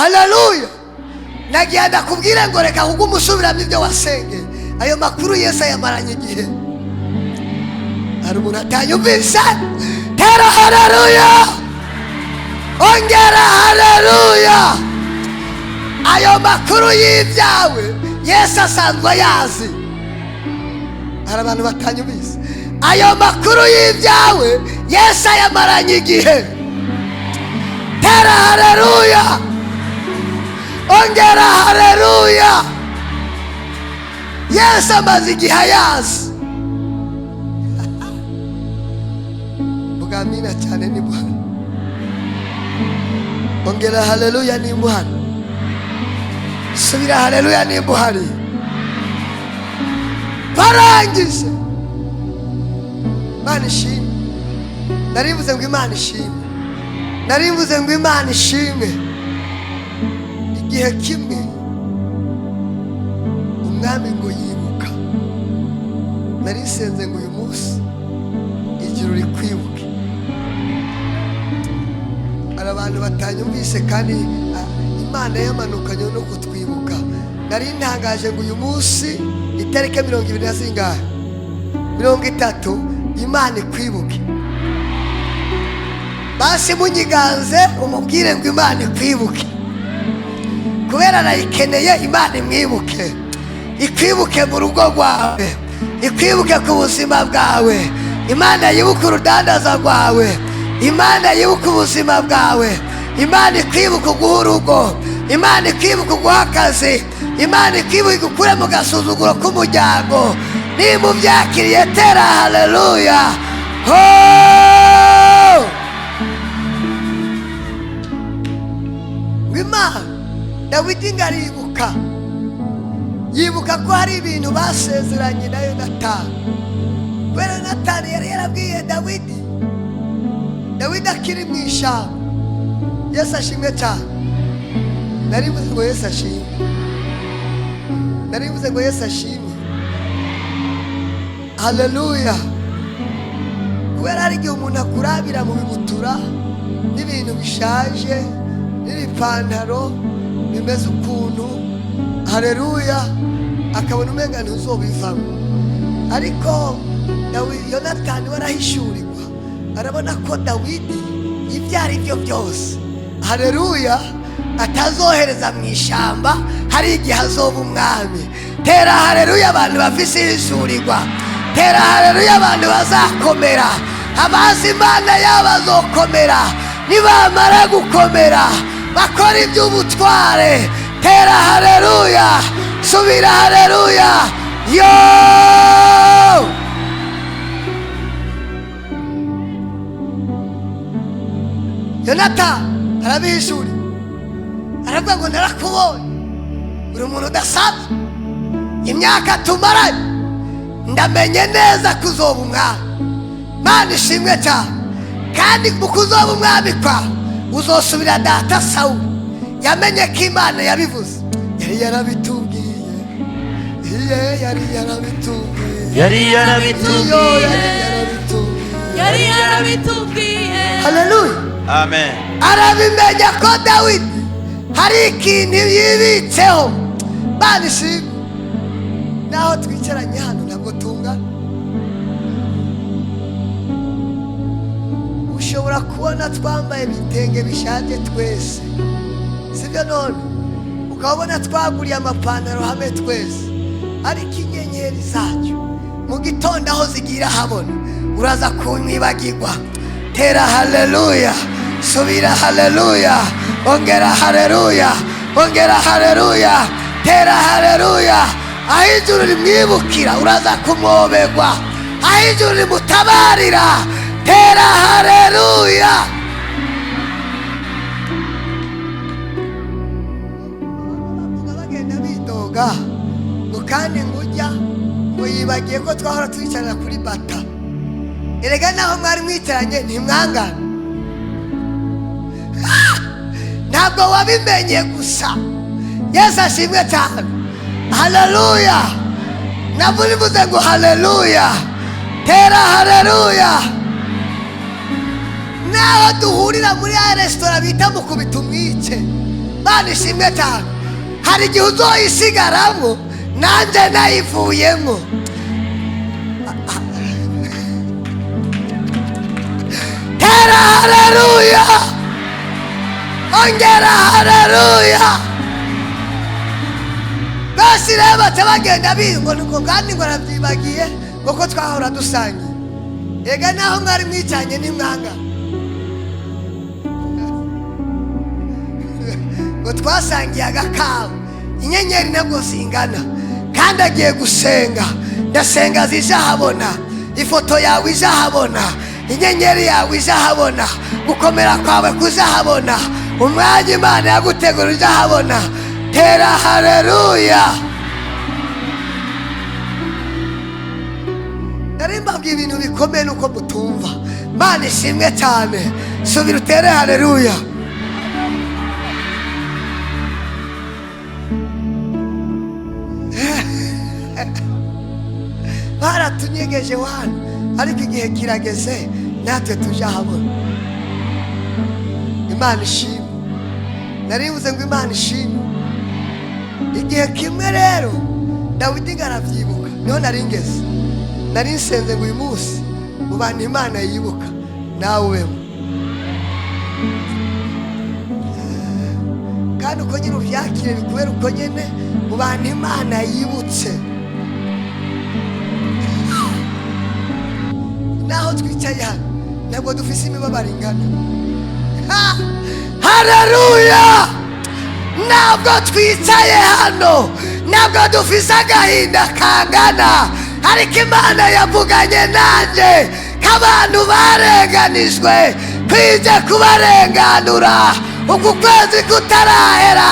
Haleluya! Nagiye ndakubwire ngo reka kuko umusubiramo ibyo wasengeye. Ayo makuru Yesu ayamaranye igihe. Hari umuntu atanyumvise? Tera haleluya, ongera haleluya. Ayo makuru y'ibyawe Yesu asanzwe ayazi. Hari abantu batanyumvise? Ayo makuru y'ibyawe Yesu ayamaranye igihe. Tera haleluya, ongera haleluya. Yesu amaze igihe ayazi. Vuga amina cyane ni Bwana. Ongera haleluya nimba uhari. Subira haleluya nimba uhari. Barangije. Imana ishimwe. Narivuze ngo Imana ishimwe. Narivuze ngo Imana ishimwe. Igihe kimwe umwami ngo yibuka. Narisenze ngo uyu munsi ijuru rikwibuke. Hari abantu batanyumvise kandi Imana yamanukanye no kutwibuka. Nari ntangaje ngo uyu munsi itariki 20 na zingahe, 30, Imana ikwibuke. Basi munyiganze umubwire ngo Imana ikwibuke, kubera arayikeneye. Imana imwibuke, ikwibuke mu rugo rwawe, ikwibuke ku buzima bwawe. Imana yibuke urudandaza rwawe, Imana yibuke ubuzima bwawe. Imana ikwibuke uguha urugo, Imana ikwibuke uguha akazi, Imana ikwibuke igukure mu gasuzuguro k'umuryango. Niba ubyakiriye tera haleluya. Ho! Ngo Imana Dawidi ngo aribuka, yibuka ko hari ibintu basezeranye na Yonatani. Kubera Yonatani yari yarabwiye Dawidi, Dawidi akiri mu ishyamba. Yesu ashimwe cyane. Narivuze ngo Yesu ashimwe. Narivuze ngo Yesu ashimwe. Haleluya. Kubera hari igihe umuntu akurabira mu bibutura n'ibintu bishaje n'ibipantaro bimeze ukuntu, haleluya, akabona umenga ntuzobivamo. Ariko Yonatani we arahishurirwa, arabona ko Dawidi ibyo ari byo byose, haleluya, atazohereza mu ishyamba, hari igihe azoba umwami. Tera haleluya abantu bafise ihishurirwa. Tera haleluya abantu bazakomera. Abazi Imana yabo bazokomera. Nibamara gukomera bakora iby'ubutware. Tera haleluya, subira haleluya. Yo! Yonatani arabihishura, aravuga ngo narakubonye uri umuntu udasanzwe, imyaka tumaranye ndamenye neza ko uzoba umwami. Mana ishimwe cyane. Kandi mu kuzoba umwami kwawe uzosubira data Sawuli. Yamenye ko Imana yabivuze, yari yarabitubwiye. Iye yari yarabitubwiye, yari yarabitubwiye, yari yarabitubwiye. Haleluya, amen. Arabimenya ko Dawidi hari ikintu yibitseho. Mana ishimwe. Naho twicaranye hano ntabwo tungana. Ushobora kubona twambaye ibitenge bishaje twese, sibyo? None ukabona twaguriye amapantaro hamwe twese, ariko inyenyeri zacu mu gitondo aho zigira habona uraza kumwibagirwa. Tera haleluya, subira haleluya, ongera haleluya, ongera haleluya, tera haleluya. Aho ijuru rimwibukira uraza kumwoberwa, aho ijuru rimutabarira. Tera haleluya. Bavuga bagenda bidoga ngo kandi ngujya ngo yibagiye ko twahora twicarana kuri bata. Erega naho mwari mwicaranye ntimwangana. Ntabwo wabimenye gusa. Yesu ashimwe cyane. Haleluya. Navuze ngo haleluya. Tera haleluya. Naho duhurira muri ya resitora bita mukubita umwice, Imana ishimwe cyane. Hari igihe uzoyisigaramo nanjye nayivuyemo. Tera haleluya, ongera haleluya. Basi rero baca bagenda bingo ngo kandi ngo arabyibagiye kuko twahora dusangiye. Ega naho mwari mwicanye ntimwanga ngo twasangiye agakawa. Inyenyeri ntabwo zingana, kandi agiye gusenga. Ndasenga zizahabona, ifoto yawe izahabona, inyenyeri yawe izahabona, gukomera kwawe kuzahabona, umwanya Imana yagutegura uzahabona. Tera haleluya. Nari mbabwiye ibintu bikomeye nuko mutumva. Imana ishimwe cyane. Subira utere haleluya. Baratunyegeje wana, ariko igihe kirageze natwe tujahabona. Imana ishimwe. Naribuze ngo Imana ishimwe. Igihe kimwe rero Dawidi aravyibuka, niho nari ngeze. Nari nsenze ngo uyu munsi mu bantu Imana yibuka nawe ubemo. Kandi uko nyine uvyakire bikubera uko nyene mu bantu Imana yibutse. Naho twicaye hano ntabwo dufise imibabaro ingana. Haleluya! Ntabwo twicaye hano ntabwo dufise agahinda kangana, ariko Imana yavuganye nanjye k'abantu barenganijwe kwije kubarenganura. Uku kwezi kutarahera